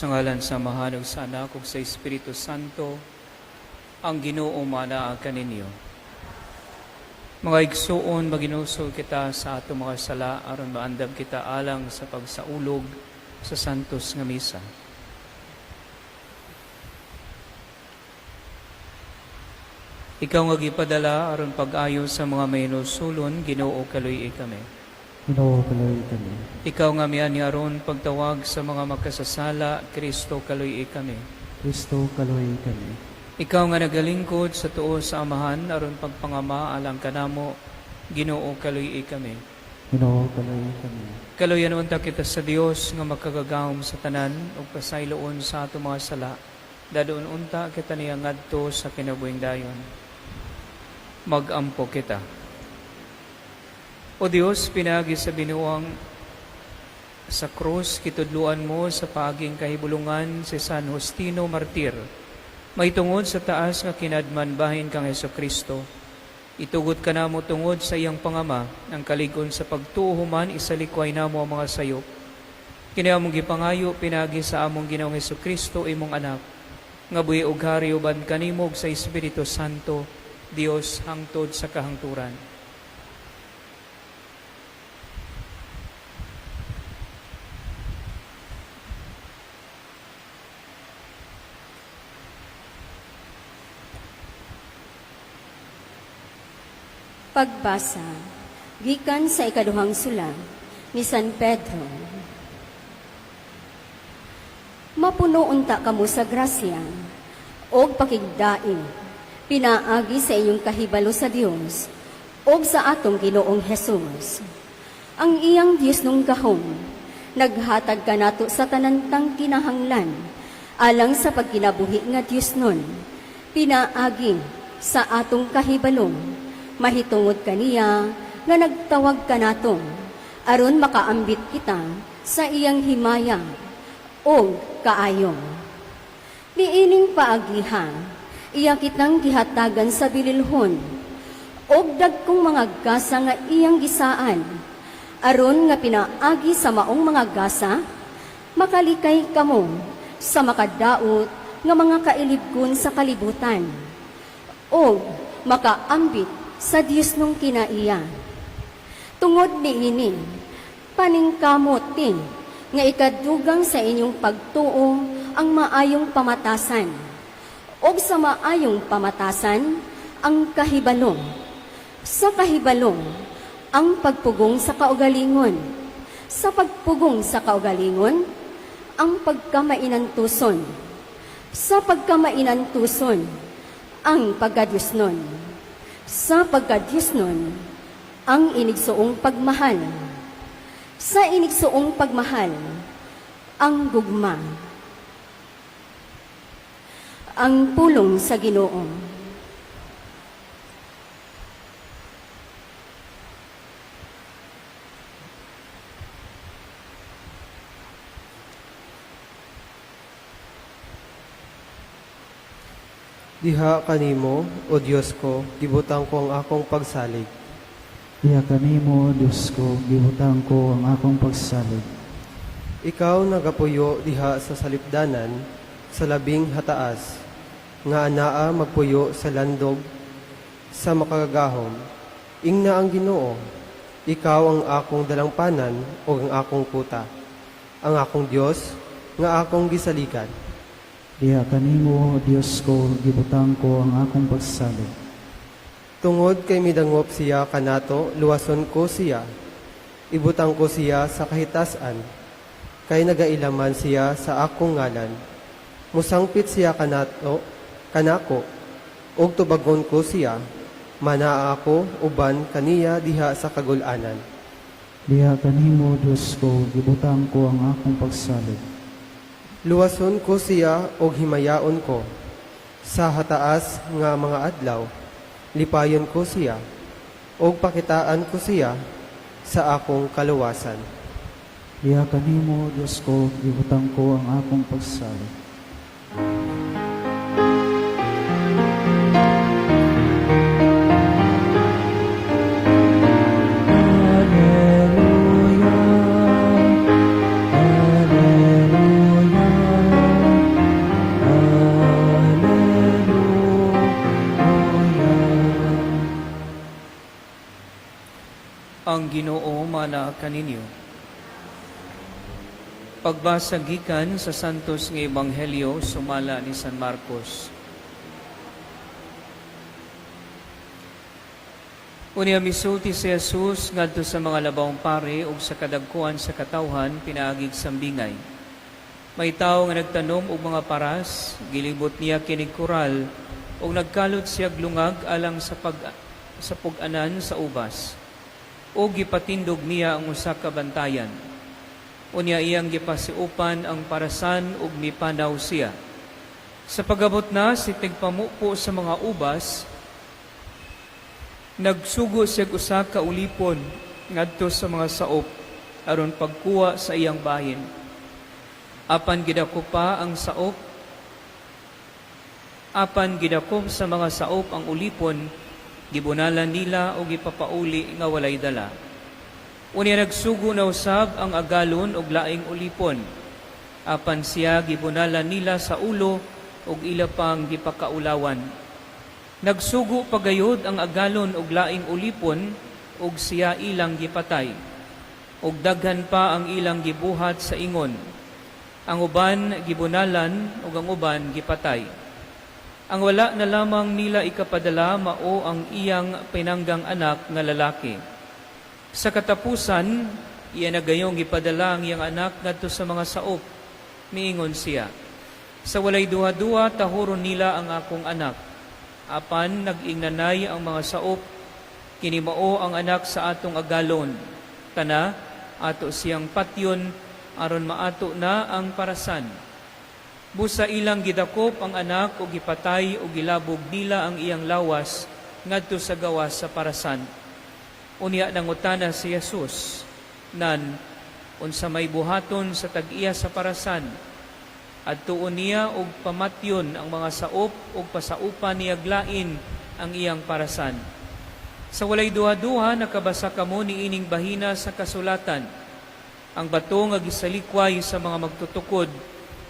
Sa ngalan sa Amahan ug sa Anak ug sa Espiritu Santo, ang Ginoo manaa kaninyo. Mga igsuon, maginulsol kita sa atong mga sala aron maandam kita alang sa pagsaulog sa Santos nga Misa. Ikaw nga gipadala aron pag-ayo sa mga mahinulsulon, Ginoo, kaluy-i kami. Ginoo, kaluy-i kami. Ikaw nga miani aron pagtawag sa mga makasasala, Kristo, kaluy-i kami. Kristo, kaluy-i kami. Ikaw nga nagalingkod sa tuo sa Amahan aron pagpangama alang kanamo, Ginoo, kaluy-i kami. Ginoo, kaluy-i kami. Kaluyan unta kita sa Dios nga makagagahom sa tanan ug pasayloon sa ato mga sala. Dadon unta kita niya ngadto sa kinabuhing dayon. Magampo kita. O Dios, pinaagi sa binuang sa krus, kitudluan mo sa paaging kahibulungan si San Justino Martir. Mahitungod sa taas nga kinadman bahin kang Heso Kristo. Itugot kanamo tungod sa iyang pangama, ang kalig-on sa pagtuo human isalikway namo ang mga sayop. Kini among gipangayo pinaagi sa among Ginoong Heso Kristo, imong anak, nga buhi og hari uban kanimo ug sa Espiritu Santo, Dios hangtod sa kahangturan. Pagbasa gikan sa ikaduhang sula ni San Pedro. Mapuno unta kamo sa grasya og pakigdaing pinaagi sa inyong kahibalo sa Dios og sa atong Ginoong Hesus. Ang iyang Dios nung gahom naghatag kanato sa tanan tang kinahanglan alang sa pagkinabuhi nga Dios nun pinaagi sa atong kahibalo mahitungod kaniya nga nagtawag kanato aron makaambit kita sa iyang himaya og kaayo. Niining paagiha, iya kitang gihatagan sa bililhon og dagkong mga gasa nga iyang gisaan aron nga pinaagi sa maong mga gasa makalikay kamo sa makadaot nga mga kailibgon sa kalibutan og makaambit sa Dios nung kinaiya. Tungod niini, paningkamot ti nga ikadugang sa inyong pagtuo ang maayong pamatasan, og sa maayong pamatasan ang kahibalo. Sa kahibalo, ang pagpugong sa kaugalingon. Sa pagpugong sa kaugalingon, ang pagkamainantuson. Sa pagkamainantuson, ang pagkadiyosnon. Sa pagkadiyosnon, ang inigsuong pagmahal. Sa inigsuong pagmahal, ang gugma. Ang pulong sa Ginoo. Diha kanimo, o Dios ko, gibutang ko ang akong pagsalig. Diha kanimo, Dios ko, gibutang ko ang akong pagsalig. Ikaw nagapuyo diha sa salipdanan, sa labing hataas, nga anaa magpuyo sa landog sa makagagahom. Ingna ang Ginoo, ikaw ang akong dalangpanan o ang akong kuta, ang akong Dios nga akong gisaligan. Diha kanimo, Dios ko, gibutang ko ang akong pagsalig. Tungod kay midangop siya kanato, luwason ko siya. Ibutang ko siya sa kahitasan, kay nagailaman siya sa akong ngalan. Musangpit siya kanato, kanako, ug tubagon ko siya. Manaa ako uban kaniya diha sa kagul-anan. Diha kanimo, Dios ko, gibutang ko ang akong pagsalig. Luwason ko siya og himayaon ko. Sa hataas nga mga adlaw, lipayon ko siya, ug pakitaan ko siya sa akong kaluwasan. Diha kanimo, Dios ko, gibutang ko ang akong pagsalig. Alleluia, Alleluia. Moana kaninyo. Pagbasa gikan sa Santos nga Ebanghelyo sumala ni San Marcos. Unya misulti si Jesus ngadto sa mga labawng pare ug sa kadagkuan sa katawhan pinaagig sambingay. May tawo nga nagtanom og mga paras, gilibot niya kinig koral ug nagkalot siya lungag alang sa pug-anan sa ubas. O gipatindog niya ang usa ka bantayan. Unya iyang gipasiupan ang parasan ug mipanaw siya. Sa pagabot na si tigpamupo sa mga ubas, nagsugo siya usa ka ulipon ngadto sa mga saop aron pagkuha sa iyang bahin. Apan gidakop pa ang saop, apan gidakop sa mga saop ang ulipon, gibunalan nila o gipapauli nga walay dala. Unya nagsugo na usab ang agalon og laing ulipon. Apan siya gibunalan nila sa ulo ug ila pang gipakaulawan. Nagsugo pagayod ang agalon og laing ulipon ug siya ilang gipatay. Ug daghan pa ang ilang gibuhat sa ingon. Ang uban gibunalan ug ang uban gipatay. Ang wala na lamang nila ikapadala mao ang iyang pinanggang anak nga lalaki. Sa katapusan, iya na gayong gipadala ang iyang anak ngadto sa mga saop. Miingon siya, "Sa walay duha-duha, tahuron nila ang akong anak." Apan nag-ingnanay ang mga saop, "Kini mao ang anak sa atong agalon. Tana, ato siyang patyon aron maato na ang parasan." Busa ilang gidakop ang anak o gipatay o gilabog nila ang iyang lawas ngadto sa gawas sa parasan. Unya nangutana si Jesus, "Nan, unsa may buhaton sa tag-iya sa parasan? Adtuon niya og pamatyon ang mga saop ug pasaupan niya lain ang iyang parasan." Sa walay duha-duha, nakabasa kamo ni ining bahina sa kasulatan: "Ang bato nga gisalikway sa mga magtutukod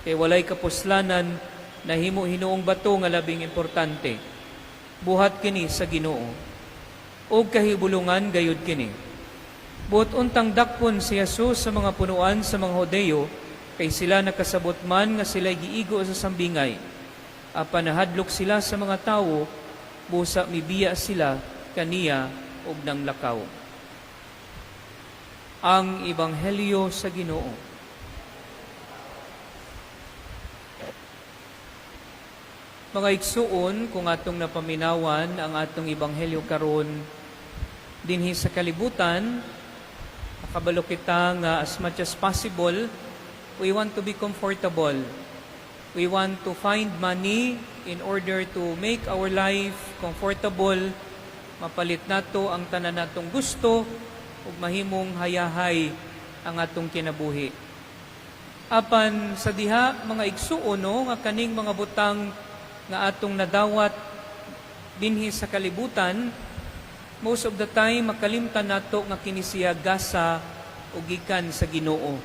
kay walay kapuslanan, nahimo hinuong bato nga labing importante. Buhat kini sa Ginoo ug kahibulungan gayud kini." Buot untang dakpon si Jesus sa mga punuan sa mga Hudeyo kay sila nakasabot man nga sila giigo sa sambingay. Apan nahadlok sila sa mga tawo, busa mibiya sila kaniya og nanglakaw. Ang Ebanghelyo sa Ginoo. Mga igsuon, kung atong napaminawan ang atong ebanghelyo karon dinhi sa kalibutan, makabalo kita nga as much as possible, we want to be comfortable. We want to find money in order to make our life comfortable, mapalit nato ang tanan natong gusto ug mahimong hayahay ang atong kinabuhi. Apan sa diha, mga igsuon, no, nga kaning mga butang nga atong nadawat dinhi sa kalibutan, most of the time makalimtan nato nga kini siya gasa o gikan sa Ginoo.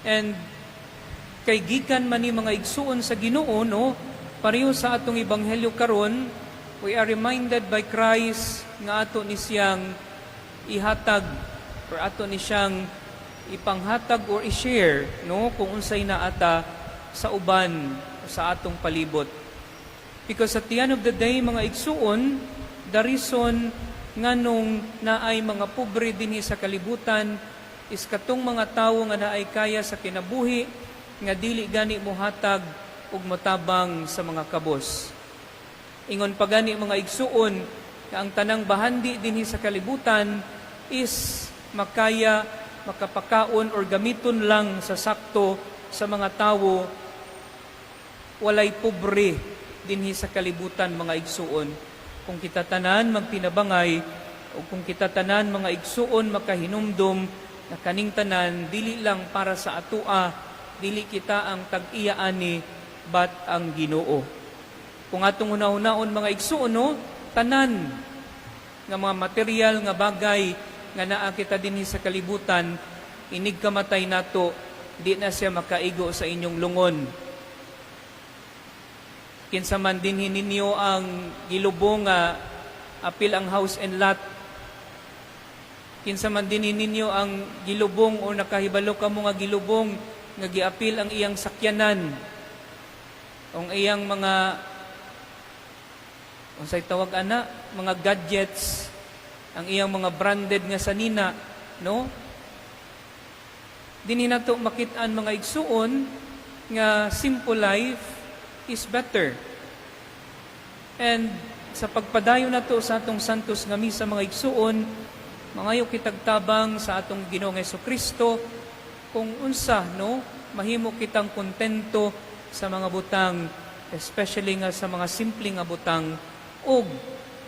And kay gikan man ni, mga igsuon, sa Ginoo, no, pareho sa atong ebanghelyo karon, we are reminded by Christ nga ato ni siyang ihatag or ato ni siyang ipanghatag or i-share, no, kung unsay naata sa uban sa atong palibot. Because at the end of the day, mga igsuon, the reason nganong naay mga pobre dinhi sa kalibutan is katong mga tawo nga naay kaya sa kinabuhi nga dili gani mohatag ug motabang sa mga kabos. Ingon pa gani, mga igsuon, nga ang tanang bahandi dinhi sa kalibutan is makaya makapakaon or gamiton lang sa sakto sa mga tawo. Walay pobre dinhi sa kalibutan, mga igsuon, kung kita tanan magtinabangay o kung kita tanan, mga igsuon, makahinumdum na kaning tanan dili lang para sa atua, dili kita ang tag-iya ani, but ang Ginoo. Kung atong hunahunaon, mga igsuon, no, tanan nga mga material nga bagay nga naa kita dinhi sa kalibutan, inig kamatay nato, di na siya makaigo sa inyong lungon. Kinsa man dinhi ninyo ang gilubong nga apil ang house and lot? Kinsa man din ninyo ang gilubong o nakahibalo kamo nga gilubong nga giapil ang iyang sakyanan, ang iyang mga, unsay tawag ana, mga gadgets, ang iyang mga branded nga sanina, no? Dinhi nato makit-an, mga igsuon, nga simple life is better. And sa pagpadayon nato sa atong Santos nga Misa, mga igsuon, mangayo kitag tabang sa atong Ginoong Kristo kung unsa, no, mahimo kitang kontento sa mga butang, especially nga sa mga simple nga butang, ug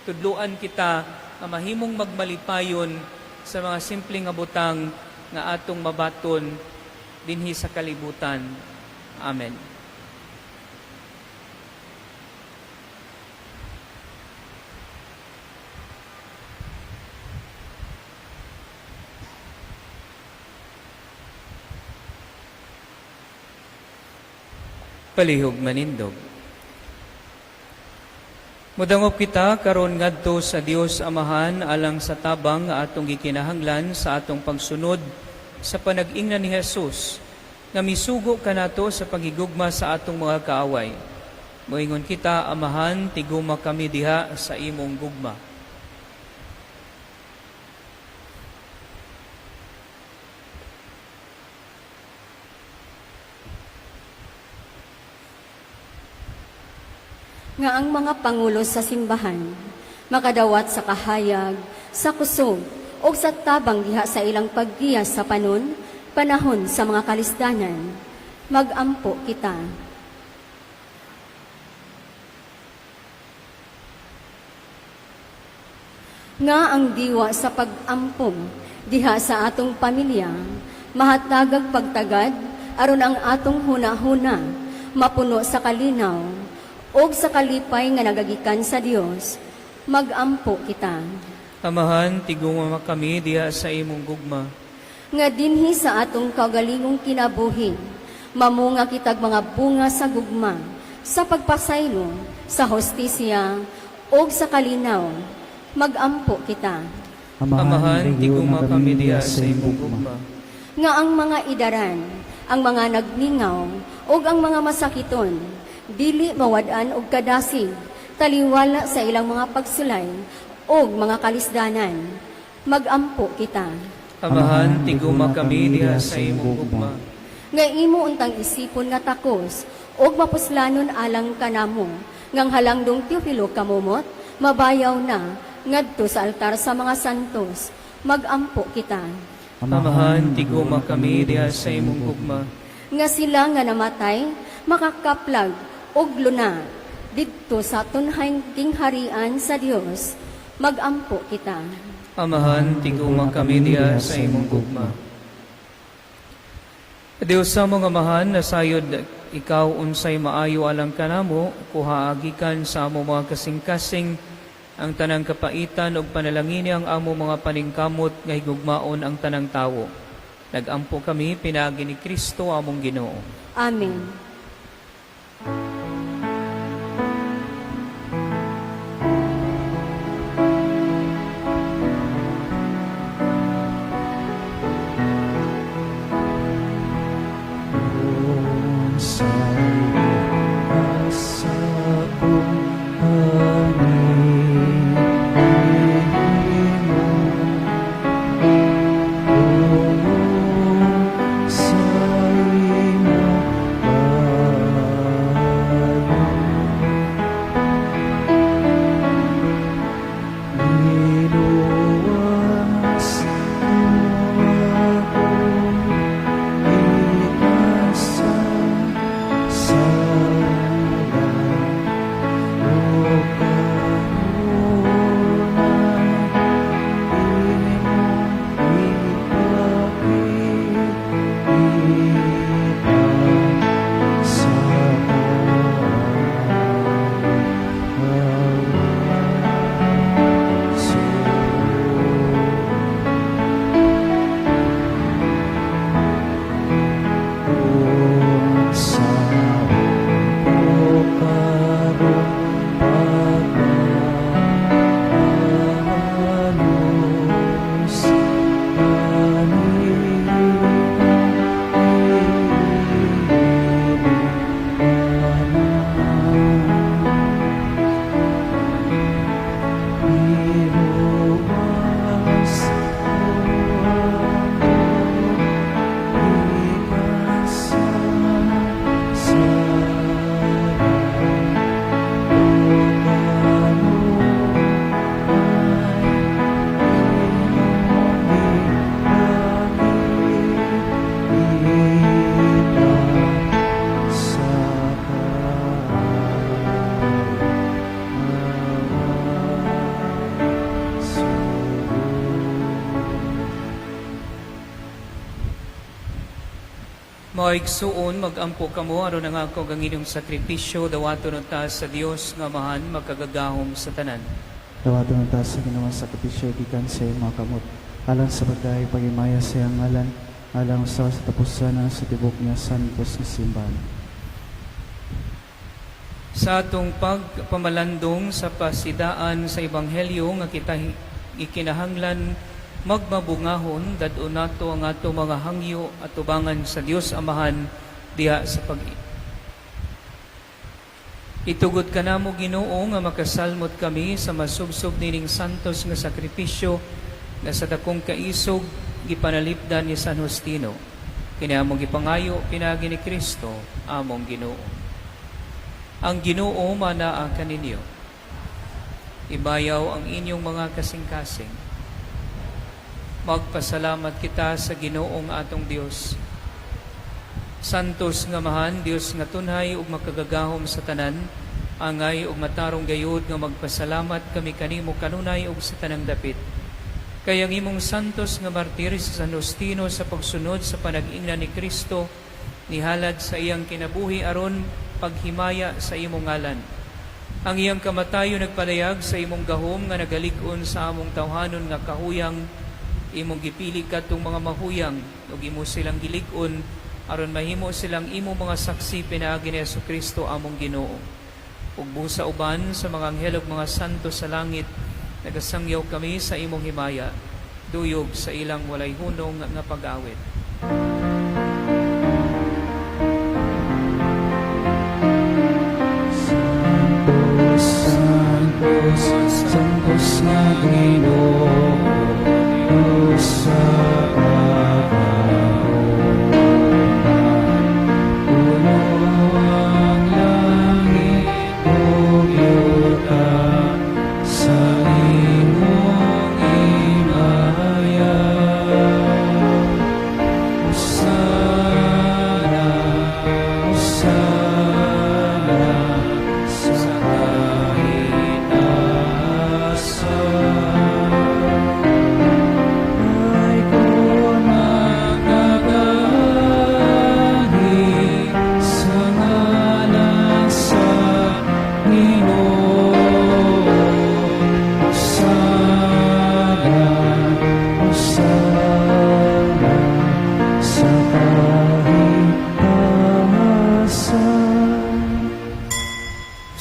tudluan kita nga mahimong magmalipayon sa mga simple nga butang nga atong mabaton dinhi sa kalibutan. Amen. Palihog manindog. Mudangop kita karon ngadto sa Dios Amahan alang sa tabang nga atong gikinahanglan sa atong pagsunod sa panag-ingnan ni Jesus nga misugo kanato sa paghigugma sa atong mga kaaway. Moingon kita, Amahan, tiguma kami diha sa imong gugma. Nga ang mga pangulo sa simbahan makadawat sa kahayag, sa kusog o sa tabang diha sa ilang paggiya sa panahon sa mga kalisdanan. Magampo kita. Nga ang diwa sa pag-ampo diha sa atong pamilya mahatagag pagtagad aron ang atong huna-huna mapuno sa kalinaw og sa kalipay nga nagagikan sa Dios. Magampo kita. Amahan, tiguma kami diha sa imong gugma. Nga dinhi sa atong kaugalingong kinabuhi mamunga kitag mga bunga sa gugma, sa pagpasaylo, sa hostisya ug sa kalinaw. Magampo kita. Amahan, tiguma kami diha sa imong gugma. Nga ang mga idaran, ang mga nagningaw ug ang mga masakiton dili mawad-an og kadasig taliwala sa ilang mga pagsulay ug mga kalisdanan. Magampo kita. Amahan, tiguma kami diha sa imong gugma. Nga imo untang isipon nga takos ug mapuslanon alang kanamo ngang halangdong Teofilo Camomot mabayaw na ngadto sa altar sa mga santos. Magampo kita. Amahan, tiguma kami diha sa imong gugma. Nga sila nga namatay makakaplag og luna didto sa tunhayng gingharian sa Dios. Magampo kita. Amahan, tiguma kami diha sa imong gugma. Dios sa among Amahan, nasayod ikaw unsay maayo alang kanamo, kuha gikan sa among mga kasing-kasing ang tanang kapaitan ug panalangini ang among mga paningkamot nga higugmaon ang tanang tawo. Nagampo kami pinaagi ni Kristo among Ginoo. Amen. Unsay asa ko ani nimo, tungod sa imo. Mga igsuon, magampo kamo aron ang ako ang inyong sakripisyo dawaton unta sa Dios nga Amahan makagagahom sa tanan. Dawaton unta sa Ginoo ang sakripisyo gikan sa imong mga kamot, alang sa pagdayon paghimaya sa iyang ngalan, alang sa tapusan sa tibok niya santos nga simbahan. Sa atong pagpamalandong sa pasidaan sa ebanghelyo nga kita ikinahanglan magmabungahon, dad-on nato ang ato mga hangyo at tubangan sa Dios Amahan diha sa pag. Itugot kanamo, Ginoo, nga makasalmot kami sa masubsob nining santos nga sakripisyo nga sa dakong kaisog gipanalipdan ni San Justino. Kini among gipangayo pinaagi ni Kristo among Ginoo. Ang Ginoo manaa kaninyo. Ibayaw ang inyong mga kasing-kasing. Magpasalamat kita sa Ginoong atong Dios. Santos nga Amahan, Dios nga tunhay ug makagagahom sa tanan, angay ug matarong gayud nga magpasalamat kami kanimo kanunay ug sa tanang dapit. Kay ang imong santos nga martir si San Justino, sa pagsunod sa panag-ingnan ni Kristo, nihalad sa iyang kinabuhi aron paghimaya sa imong ngalan. Ang iyang kamatayon nagpadayag sa imong gahom nga nagalig-on sa among tawhanon nga kahuyang. Imong gipili kadtong mga mahuyang ug imo silang gilig-on aron mahimo silang imong mga saksi pinaagi ni Kristo among Ginoo. Ug busa uban sa mga anghel ug mga santo sa langit, nagasangyaw kami sa imong himaya, duyog sa ilang walay hunong nga pag-awit. Santos, Santos, Santos nga Ginoo, Diyos sa kagahoman. Puno ang langit ug yuta sa imong himaya. Hosana, Hosana sa kahitasan. Ay kung nagagahi sa ngalan sa Ginoo. Hosana, Hosana sa kahitasan.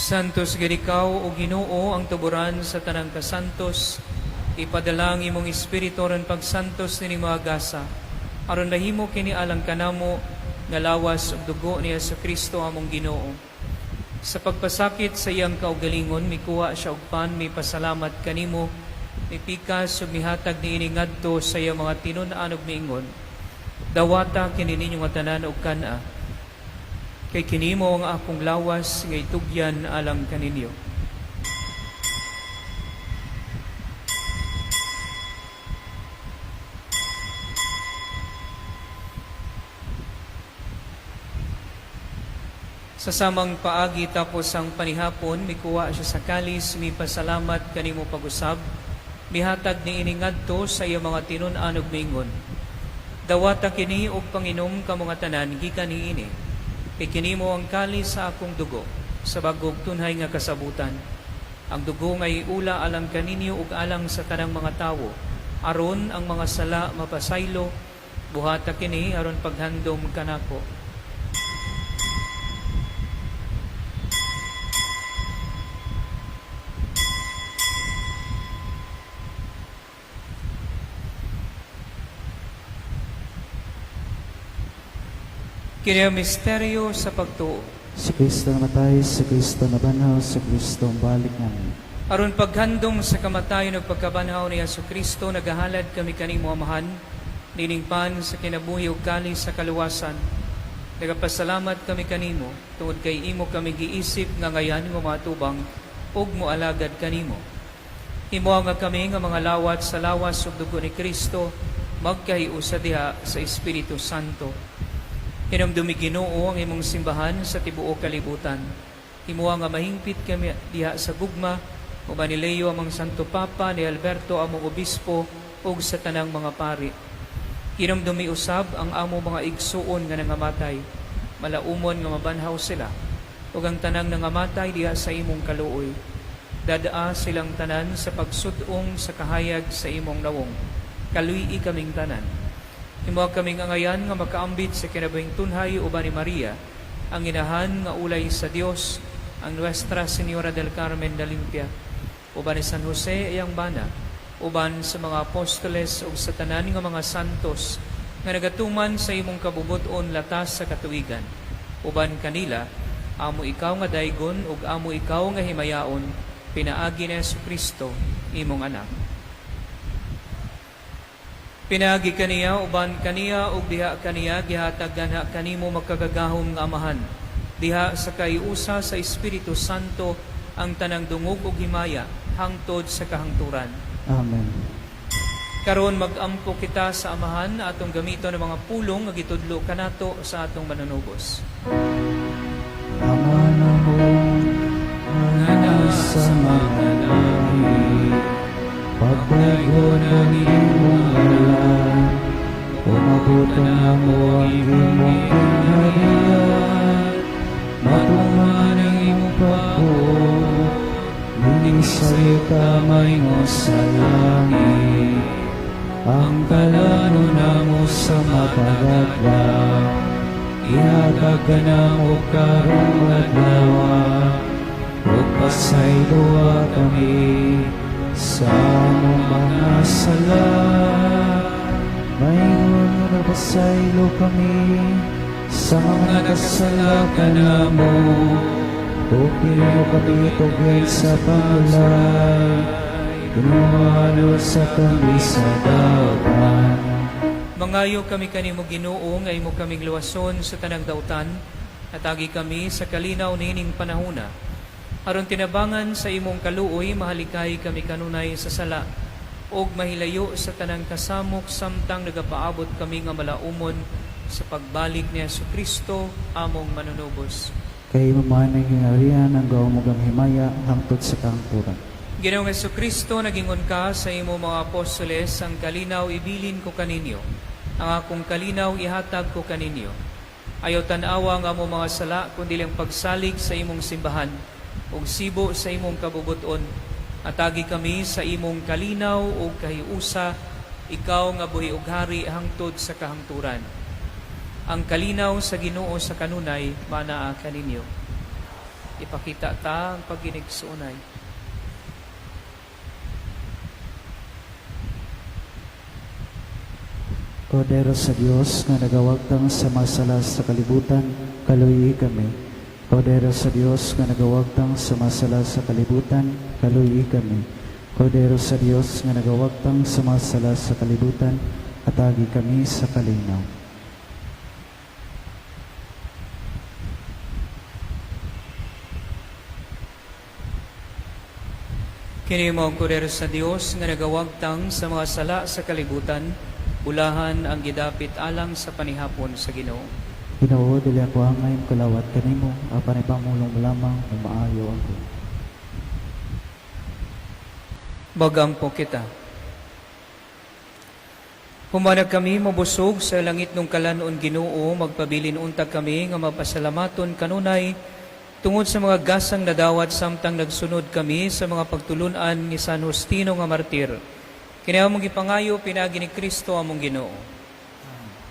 Santos gid ikaw, o Ginoo, ang tuburan sa tanang kasantos. Ipadala ang imong Espiritu aron pagsantos nining mga gasa, aron mahimo kini alang kanamo nga lawas ug dugo ni Kristo among Ginoo. Sa pagpasakit sa iyang kaugalingon, mikuha siya og pan, mipasalamat kanimo, mipikas ug mihatag niini ngadto sa iyang mga tinun-an ug miingon, "Dawata kini ninyo nga tanan ug kan-a. Kay kini mao ang akong lawas nga itugyan alang kaninyo." Sa samang paagi, tapos ang panihapon, mikuha siya sa kalis, mipasalamat kanimo pag-usab, mihatag niini ngadto sa iyang mga tinun-an ug miingon, "Dawata kini ug panginom kamo nga tanan gikan niini. Kay kini mao ang kalis sa akong dugo, sa bag-ong tunhay nga kasabutan. Ang dugo nga iula alang kaninyo ug alang sa tanang mga tawo, aron ang mga sala mapasaylo. Buhata kini aron paghandom kanako." Kini ang misteryo sa pagtuo. Si Kristo namatay, si Kristo nabanhaw, si Kristo balik namin. Aron paghandom sa kamatayon ug pagkabanhaw ni Hesus Kristo, nagahalad kami kanimo, Amahan, nining pan sa kinabuhi ug kalis sa kaluwasan. Nagapasalamat kami kanimo tungod kay imo kami giisip nga ngayan nga matubang ug moalagad kanimo. Himoa nga kami nga mga lawat sa lawas ug dugo ni Kristo magkahiusa diha sa Espiritu Santo. Hinumdumi, Ginoo, ang imong simbahan sa tibuok kalibutan. Himoa nga mahingpit kami diha sa gugma uban ni Leo among Santo Papa, ni Alberto among Obispo, ug sa tanang mga pari. Hinumdumi usab ang amo mga igsuon nga nangamatay, malaumon nga mabanhaw sila, ug ang tanang nangamatay diha sa imong kaluoy. Dadaa silang tanan sa pagsud-ong sa kahayag sa imong nawong. Kaluy-i kaming tanan. Himoa kaming angayan nga makaambit sa kinabuhing tunhay uban ni Maria, ang inahan nga ulay sa Dios, ang Nuestra Señora del Carmen de Limpia, uban ni San Jose iyang bana, uban sa mga apostoles ug sa tanan nga mga santos nga nagatuman sa imong kabubut-on latas sa katuigan. Uban kanila, amo ikaw nga daygon ug amo ikaw nga himayaon, pinaagi ni Kristo, imong anak. Pinaagi kaniya, uban kaniya, ug diha kaniya, gihatag ganha kanimo makagagahom nga Amahan. Diha sa kaiusa sa Espiritu Santo ang tanang dungog ug himaya hangtod sa kahangturan. Amen. Karon magampo kita sa Amahan atong gamiton ang mga pulong nga gitudlo kanato sa atong manunubos. Ama namong nga nasa mga langit, pagdaygon ang imong ngalan, umabot namo ang imong gingharian, matuman ang imong pagbuot, dinhi sa yuta mahimo sa langit. Ang kalanon namo sa matag adlaw, ihatag kanamo karong adlaw, ug pasayloa kami sa among mga sala, maingon nga nagpasaylo kami sa mga nakasala kanamo, ug dili mo kami itugyan sa pangulay, Ginoo, luwasa kami sa dautan. Mangayo kami kanimo, Ginoo, nga imo kaming luwason sa tanang dautan, hatagi kami sa kalinaw niining panahona. Aron tinabangan sa imong kaluoy, mahalikay kami kanunay sa sala ug mahilayo sa tanang kasamok samtang nagapaabot kami nga malaumon sa pagbalik ni Kristo among manunubos. Kay imo man ang gingharian, ang gahom ug ang himaya hangtod sa kahangturan. Ginoong Kristo, nagingon ka sa imo mga apostoles, "Ang kalinaw ibilin ko kaninyo, ang akong kalinaw ihatag ko kaninyo." Ayaw tan-awa ang among mga sala, kundi ang pagsalig sa imong simbahan, ug sibo sa imong kabubuton. Atagi kami sa imong kalinaw ug kahiusa, ikaw nga buhi ug hari hangtod sa kahangturan. Ang kalinaw sa Ginoo sa kanunay manaa kaninyo. Ipakita ta ang paginigsuonay. Kordero sa Dios nga nagawagtang sa masala sa kalibutan, kaluyi kami. Kordero sa Dios nga nagawagtang sa masala sa kalibutan, kaluyi kami. Kordero sa Dios nga nagawagtang sa masala sa kalibutan, atagi kami sa kalinaw. Kini mao ang Kordero sa Dios nga nagawagtang sa mga sala sa kalibutan, bulahan ang gidapit alang sa panihapon sa Ginoo. Ginoo, dili ako angay kalawat kanimo, apan ipamulong mo lamang ug maayo ako. Magampo kita. Human kami mabusog sa langitnong kalan-on, Ginoo, magpabilin unta kami nga mapasalamaton kanunay tungod sa mga gasang nadawat samtang nagsunod kami sa mga pagtulunan ni San Justino nga martir. Kini among gipangayo pinaagi ni Kristo among Ginoo.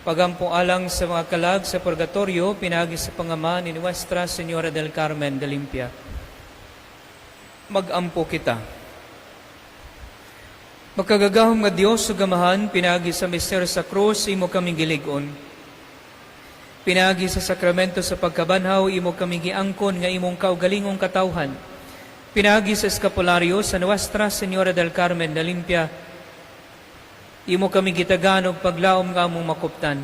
Pagampo alang sa mga kalag sa purgatorio pinaagi sa pangama ni Nuestra Señora del Carmen de Limpia. Magampo kita. Makagagahom nga Dios ug Amahan, pinaagi sa misteryo sa krus, imo kaming gilig-on. Pinaagi sa sakramento sa pagkabanhaw, imo kaming giangkon nga imong kaugalingong katawhan. Pinaagi sa eskapularyo sa Nuestra Señora del Carmen de Limpia, imo kami gitagaan og paglaom nga among makuptan.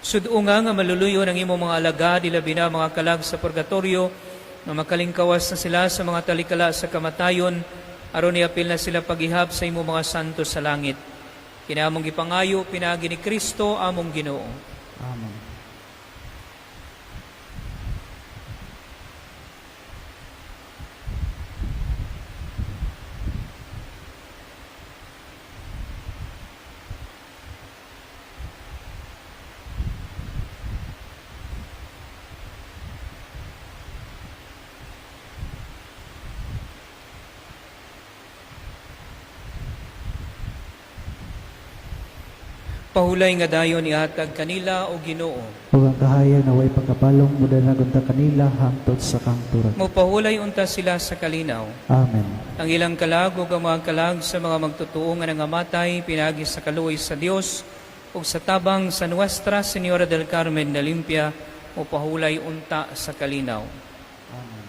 Sud-unga nga maluluyon ang imong mga alagad, ilabi na mga kalag sa purgatorio, nga makalingkawas na sila sa mga talikala sa kamatayon, aron iapil na sila paghihap sa imong mga santo sa langit. Kini among gipangayo pinaagi ni Kristo among Ginoo. Amen. Pahulay nga dayon ihatag kanila, o Ginoo. Ug ang kahayag nga way pagkapalong mudanag unta kanila hangtod sa kahangturan. Mopahulay unta sila sa kalinaw. Amen. Ang ilang kalag ug ang mga kalag sa mga magtotoo nga nangamatay pinaagi sa kaluoy sa Dios ug sa tabang sa Nuestra Señora del Carmen na Limpia, mopahulay unta sa kalinaw. Amen.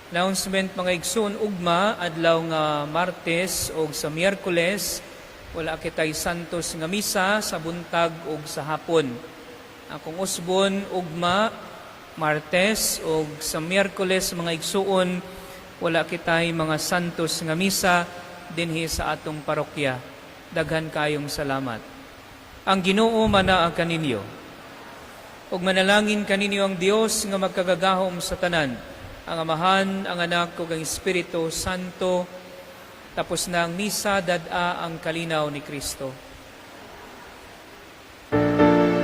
Announcement, mga igsoon: ugma, adlaw nga Martes ug sa Miyerkules, wala kitay Santos nga misa sa buntag ug sa hapon. Akong usbon, ugma, Martes ug sa Miyerkules, mga igsuon, wala kitay mga Santos nga misa dinhi sa atong parokya. Daghan kayong salamat. Ang Ginoo manaa kaninyo. Ug manalangin kaninyo ang Dios nga magkagagahom sa tanan, ang Amahan, ang Anak ug ang Espiritu Santo. Tapos na ang misa, dad-a ang kalinaw ni Kristo.